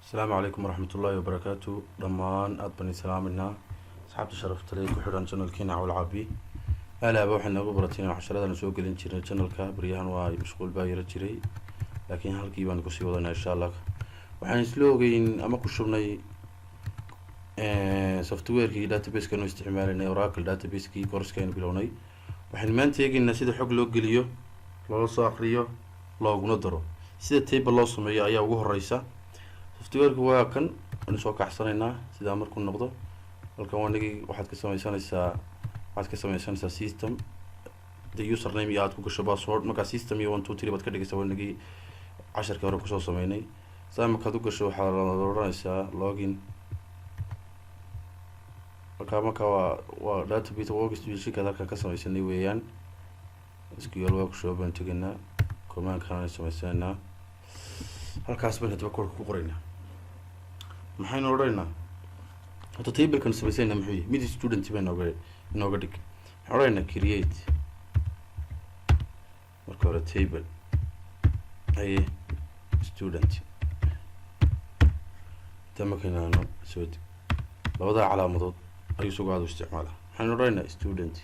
Asalaamu calaykum waraxmatullaahi wabarakaatu. Dhammaan aada baan isalaaminaa asxaabta sharaftale ku xidhan channelkeena Cawl Cabi. Alaaba waxay noogu barateen casharadan soo gelin jirnay channelka. Baryahan waa mashquul baa yaro jiray, laakiin halkii baan kusii wadanaa, insha Allah. Waxaan isla ogeyn ama ku shubnay softwarekii databaseka nu isticmaalanay, Oracle database-kii. Course-ka aynu bilownay waxaynu maanta eegeynaa sida xog loo geliyo, loola soo akriyo, looguna daro, sida table loo sameeyo ayaa ugu horeysa. Softwareka waa kan aynu soo kacsanaynaa. Sidaa markuu noqdo, halkan waa nigi waxaad ka sameysanaysaa system the username iyo aad ku gasho password. Markaa system iyo 1 2 3 baad ka dhigaysaa. Waa nigii casharkii hore kusoo sameynay. Saa markaad u gasho, waxaa la odhanaysaa login. Marka waa database workstation halkan ka sameysanay weeyaan. SQL Workshop baan tegaynaa, command-kan aan sameysanaynaa. Halkaas baynu hadaba code-ka ku qoraynaa. Maxaynu odhanaynaa? Horta tablekan sameysanaynaa muxuu yahay? Mid student baa inooga dhig. Maxaan odhanaynaa? Create marka hore table haye student. Inta markaynaano soo deg, labadaa calaamadood ayuu isagu aada u isticmaalaa. Maxaynu odhanaynaa? Student.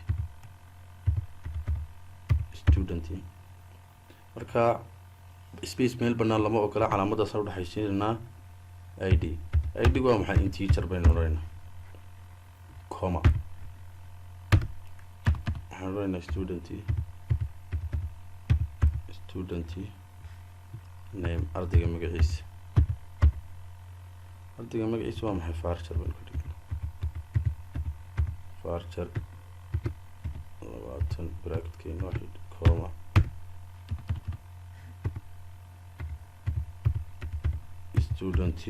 Marka space meel banaan lama ogola, calaamadaas udhexaysiinanaa. ID, ID waa maxay? Integer baynu odhanaynaa, comma. Waxaan odhanaynaa student name, ardayga magaciisa. Ardayga magaciisa waa maxay? Varchar baynu ka dhignaa, varchar 20, bracketka inoo xidh, comma. Student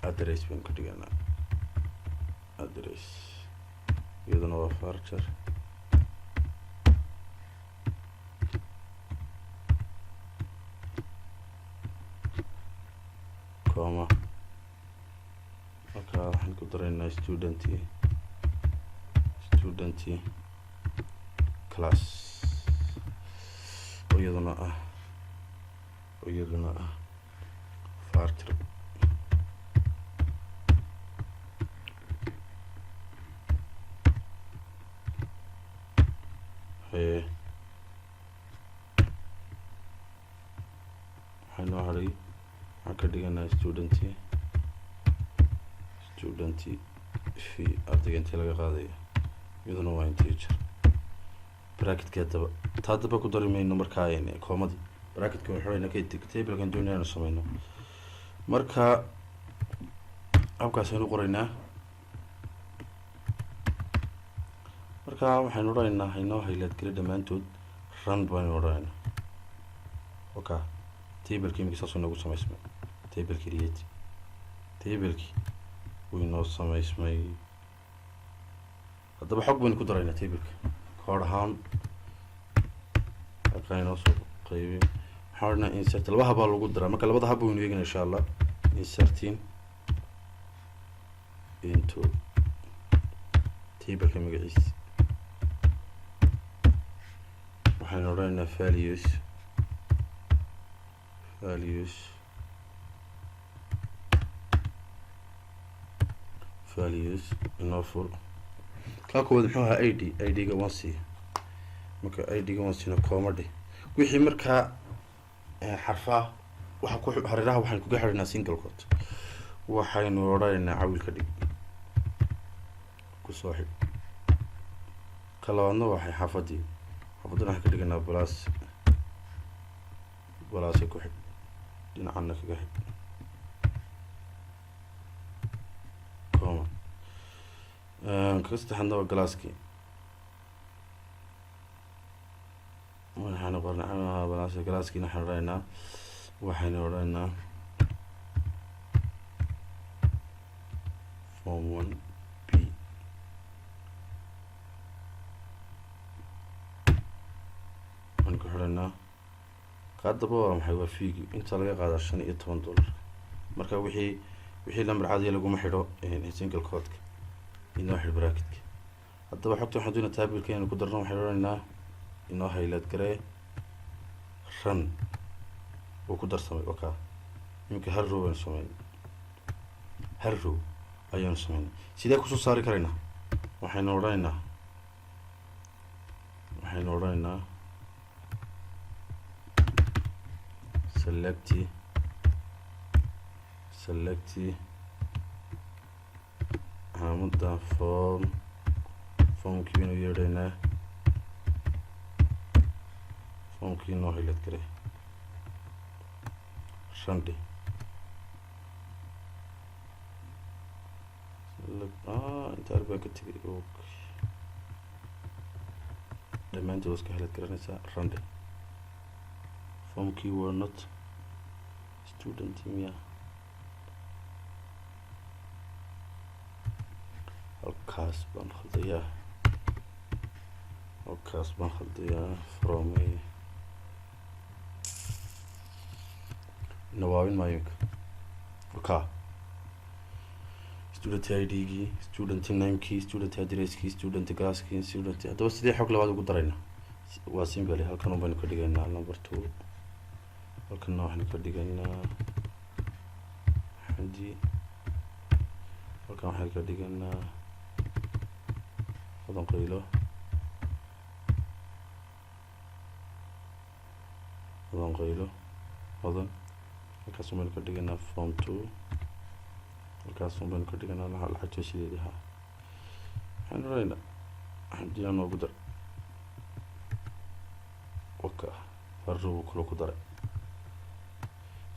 address baynu ka dhiganaa. Address iyaduna waa varchar. Comma. Marka waxaan ku daraynaa student class oo iyaduna ah varchar. Haye, waxaa noo haray, waxaan ka dhiganaa student fee, ardayga intii laga qaadayo, iyaduna waa integer. Bracketka daba taa daba ku dari mayno. Markaa commadii, bracketka waan xidhayna kadib tablekan doonaya inaynu sameyno. Marka habkaas aynu qoraynaa. Marka waxaynu odhanaynaa haynoo highlight geli dhammaantood, run baynu odhanaynaa. Okay, tableki imika saasuu inoogu samaysmay. Table create, tableki wuu inoo samaysmay. Haddaba xog baynu ku daraynaa tableka code ahaan. Halkaa inoo soo qaybi. Waxaan odhanaa insert. Laba habaa lagu daraa. Marka labada hab waynu eegana, insha Allah. Inserting into tableka magaciisa waxaynu odhanaynaa values inoo fur. Kaa koowaad muxuu ahaa? ID. ID-ga waan siiya. Marka ID-ga waan siina, comma dheh. Wixii markaa xarfaa waxa ku hareeraha waxaynu kaga xidhanaa single quote. Waxaynu odhanaynaa cawil ka dhig, kusoo xidh. Ka labaadna waxay xaafadii. Xaafadana waxaan ka dhiganaa plus, plus ku xidh, dhinacana kaga xidh, comma. Kaga saddexaadna waa classkii. Waxaanu qornay plus classkiina. Waxaynu odhanaynaa form one B. Waan ku xidhanaa. Kaa daba waa maxay? Waa fee-gi inta laga qaadaa, $15. Marka wixii lambar caadiya laguma xidho single quote-ka, inoo xidh bracketka. Haddaba xogta waxaan doonaa tableka inaynu ku darno. Waxaynu odhanaynaa inoo highlight garee, run. Wuu ku darsamay. Okay. Iminka hal row baynu sameynay, hal row ayaanu sameynay. Sidee kusoo saari karaynaa? Waxaynu odhanaynaa select calaamada from, formkii baynu yeedhaynaa, formkii noo highlight garay, randi inta arbaan ka tegay. Okay, dhammaantood iska highlight garanaysaa, randi formkii were not student miya. Halkaas baan khaldayaa, halkaas baan khaldayaa. From nawaawin maayo ka student ID-gii, student namekii, student addresskii, student classkii, student. Haddaba sidee xog labaad ugu daraynaa? Waa simple. Halkan un baynu ka dhigaynaa number two, halkanna waxaynu ka dhigaynaa Xamdi, halkan waxaynu ka dhigaynaa Hodan Qaylo, Hodan Qaylo, Hodan. Halkaas un baynu ka dhigaynaa form two, halkaas un baynu ka dhigaynaa lacagta sideedii ahaa. Waxaynu odhanaynaa Xamdiyaa noogu dar. Waka farrow kale ku daray.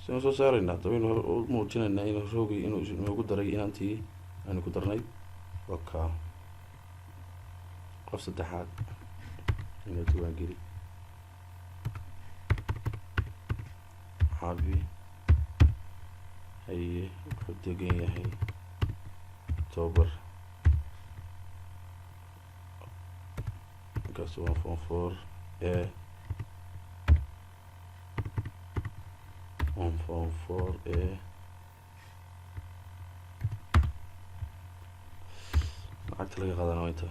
Sidaan soo saaraynaa haddaba, aynu u muujinaynaa inuu rowgii inuu inoogu daray inantii aynu ku darnay. Waka qof saddexaad inoo diiwaangeli, Xabi. Haye, wuxuu degan yahay October, markaas waa form four A, one form four A. Lacagta laga qaadana waa inta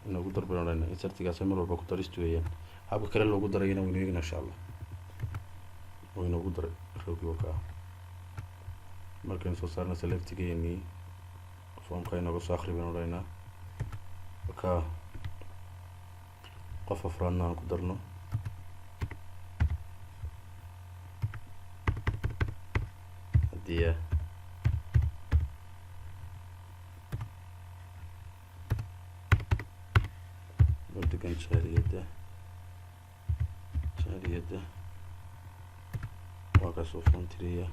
inoogu dar baynu odhanaa. Insertigaas mar walba ku darist weeyaan. Habka kale loogu darayana waynu eegna, insha Allah. Waa inoogu daray rowgii. Waka markaynu soo saarna selectigeenii, formka inooga soo akri baynu odhanaynaa. Waka qof afraadna aan ku darno. Haddii oo degan jaaliyadda, waa kaasoo form three-ya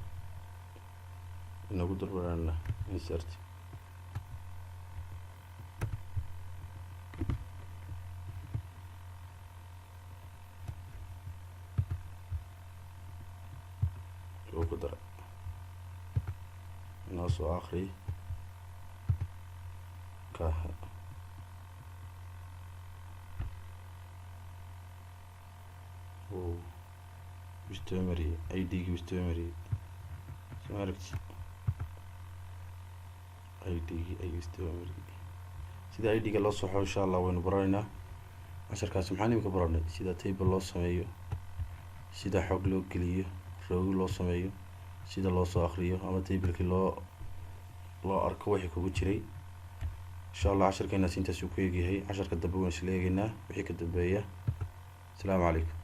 inagu darbarana. Insert uu ku daray, inoo soo akri ka. Uu istoo mariyey ID-gii, istoo mariyey, soo aragti ID-gii ayuu istoo mariyey. Sida ID-ga loo soxo, insha Allah, waynu baranaynaa casharkaasi. Maxaan imika baranay? Sida table loo sameeyo, sida xog loo geliyo, rogi loo sameeyo, sida loo soo akriyo ama tablekii loo arko wixii kugu jiray. Insha Allah, casharkeenaas intaasuu ku eegyahay. Casharka dambe waynu isla eegeynaa wixii ka dambeeya. Asalaamu calaykum.